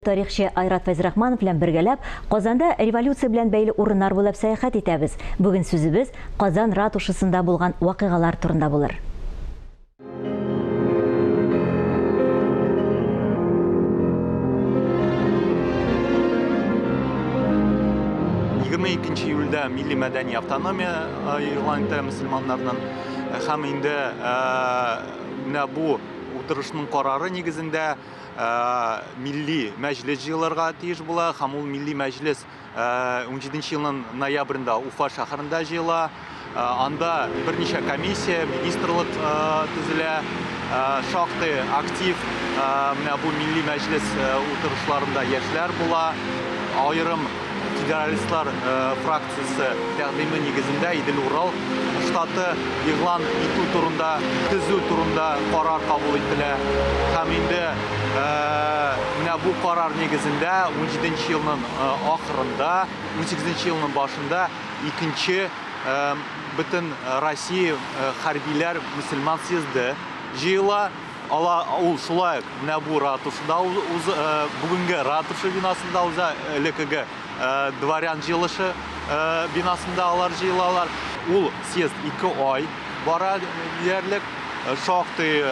Тарихчы Айрат Фәйзрахманов белән бергәләп Казанда революция белән бәйле урыннар буйлап сәяхәт итәбез. Бүген сүзебез Казан ратушасында булган вакыйгалар турында булыр. 22 июльдә милли мәдәни автономия игълан итә мөселманнарның һәм инде менә бу утырышның карары нигезендә милли мәҗлес җыелырга тиеш була һәм ул милли мәҗлес 17 елның ноябрендә Уфа шәһәрендә җыела. Анда берничә комиссия, министрлык төзелә. Шактый актив менә бу милли мәҗлес утырышларында яшьләр була. Аерым федералистлар фракциясе тәкъдиме нигезендә Идел-Урал штаты игълан итү турында, төзү турында карар кабул ителә. Һәм инде менә бу карар нигезендә 17 елның ахырында, 18 елның башында икенче бөтен Россия хәрбиләр мөселман съезды җыела. Ала ул шулай ук менә бу ратушада бүгенге ратуша бинасында уза, элеккеге дворян җыелышы бинасында алар җыелалар. Ул съезд 2 ай бара диярлек. Шактый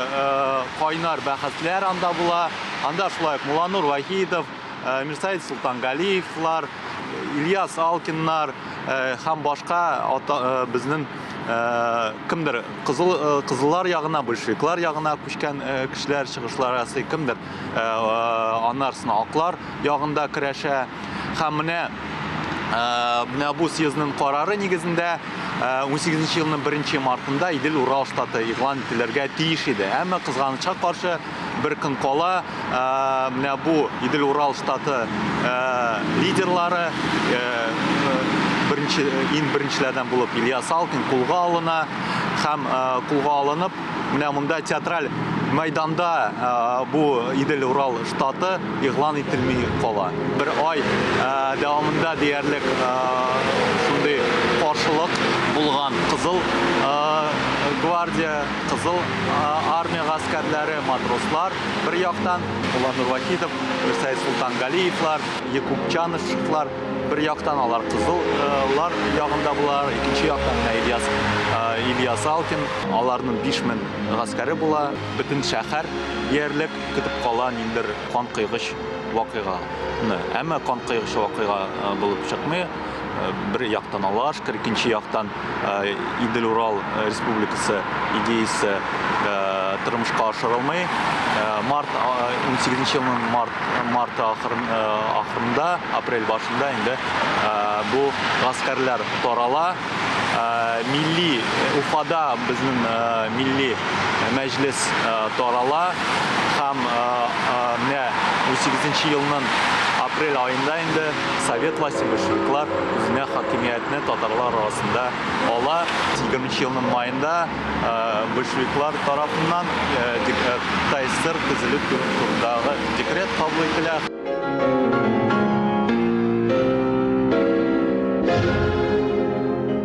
кайнар бәхәсләр анда була. Анда шулай ук Мулланур Вахидов, Мирсаид Солтангалиевлар, Ильяс Алкиннар һәм башка безнең кемдер кызыл кызыллар ягына, большевиклар ягына күчкән кешеләр чыгышлар ясый, кемдер аннарсын аклар ягында көрәшә. Һәм менә менә бу съездның карары нигезендә 18 елның 1 мартында Идел-Урал штаты игълан ителергә тиеш иде. Әмма кызганычка каршы бер көн кала менә бу Идел-Урал штаты лидерлары беренче иң беренчеләрдән булып Илья Салкин кулга алына һәм кулга алынып менә монда театраль мәйданда бу Идел-Урал штаты игълан ителми кала. Бер ай дәвамында диярлек шундый каршылык булган Кызыл гвардия, Кызыл армия гаскәрләре, матрослар бер яктан, Мулланур Вахитов, Мирсәет Солтангалиевлар, Якуб Чанышевлар бер яктан, алар кызыллар ягында булалар, икенче яктан менә Ильяс Ильяс Алкин, аларның 5000 гаскәре була. Бөтен шәһәр диярлек көтеп кала ниндидер канкойгыч вакыйганы. Әмма канкойгыч вакыйга булып чыкмый. Бер яктан Аллаһка шөкер, икенче яктан Идел-Урал республикасы идеясе тормышка ашырылмый. Март 18 елның март марты ахырында, апрель башында инде бу гаскәрләр тарала. Милли Уфада безнең милли мәҗлес тарала һәм менә 18 елның апрель аенда инде совет власте большевиклар үзенә хакимиятне татарлар арасында ала. 20 елның маенда большевиклар тарафыннан ТАССР төзелү турындагы декрет кабул ителә.